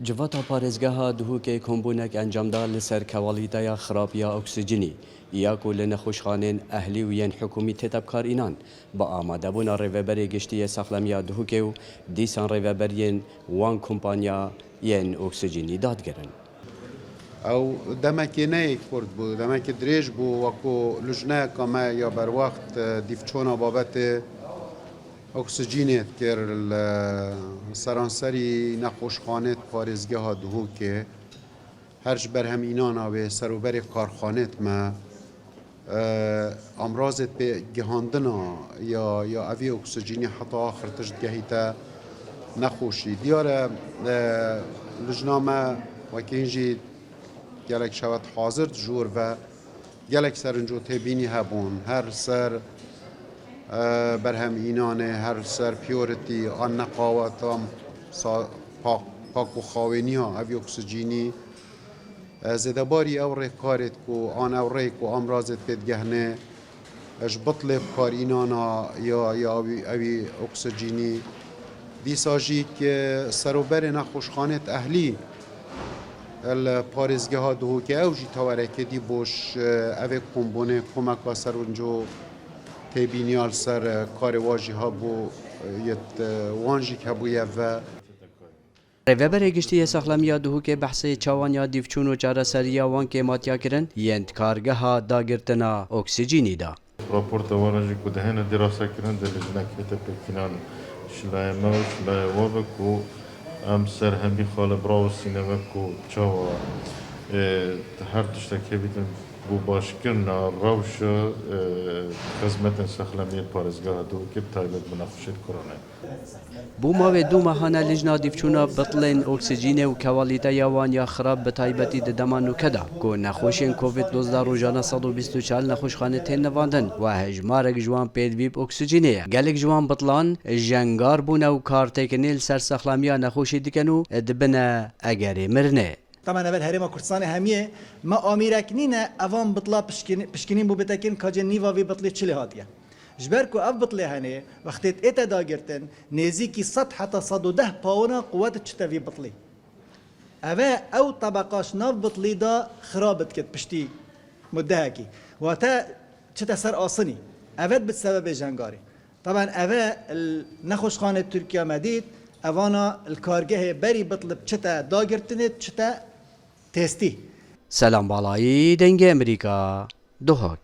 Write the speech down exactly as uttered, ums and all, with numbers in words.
Civata parêzgeha Duhokê kombûnek encam da li ser kewalîteya xirab ya oksîjînî, ya ku li nexweşxanên ehlî û yên hikûmî tête bikarînan, bi amadebûna Rêveberê Giştî yê Saxlemiya Duhokê û dîsan rêveberiyên wan kompanya yên oksîjînî dadigirin. Ew demekê ne yek kurt bû, demekê dirêj bû, wekû lijneyeka me ya berwext, e, dîvçûna babetê oksîjînê dikir li seranserî nexweşxanê di parêzgeha Duhokê. Her ji berhem înana wê serûberê karxanê me, e, amrazê pê gihandina ya, ya evî oksîjînî heta axir tişt gehîte nexweşî. Diyar e, e, lijna me wekî jî gelek şewet hazir di jor ve. Gelek serinc û têbînî hebûn. Her ser, e, berhem înanê, her ser purity an neqawet an sa-, pak, pak û xawêniya ev oksîjînî, e, zêdebarî ew rêkarê ku an ew rê ku amrazê pê digehne, e, ji bitlê bikarînana ya, ya wî, ewî oksîjînî. Dîsa jî ki serûberê nexweşxanê ehlî li parêzgeha Duhokê ew jî tewerekê dî boş, e, evê kombûnê komeka serinc û têbîniya li ser, e, karê wa jî hebû, e, yet, e, wan jî hebûye ve. Rêveberê Giştî yê Saxlemiya Duhokê behsê çawan ya dîvçûn û çareseriya wan kêmatiya kirin yên di kargeha dagirtina oksîjînî de. Raporta wan re jî ku dihêne dîrasa kirin, di lijnek hête pêkînan ji layê me û ji layê we ve ku em ser hemî xalê birawesîne ve ku çawa, e, her tiştek hevîtin bo başkirina rewşa, e, xizmetên sexlemiyê parêzgeha Duhokê bi taybet bi nexweşiyê koronayê. Bû mavê du mehan e lijna dîvçûna bitlên oksîjînê û kewalîteya wan ya xirab bi taybetî di dema nûke de ku nexweşên Covid dozdeh rojane sed û bîst û çar nexweşxane tên nivandin û hejmarek ji wan pêdivî bi oksîjînê ye. Gelek ji wan bitlan jengar bûne û kartêkinê li ser sexlamiya nexweşî dikin û dibine egerê mirinê. Tamen ev li Herêma Kurdistanê hemiyê me amîrek nîne evan bitla pişkîn-, pişkînîn bû bitekin ka cê nîva vî bitlî çi lê hatiye. Ji ber ku ev bitlê henê wextê ête dagirtin nêzîkî sed heta sed û deh pawina quwet çite vî bitlî. Eve ew tebeqa ji nav bitlî de xirab dikit piştî muddehekî. Wate çite ser asinî. Eve dibit sebebê jengarê. Taban eve li nexweşxanê Tirkiye me dît, evana li kargehê berî bitlib çite dagirtinê çite testî. Selam Balayî, Dengê Amerîka, Duhok.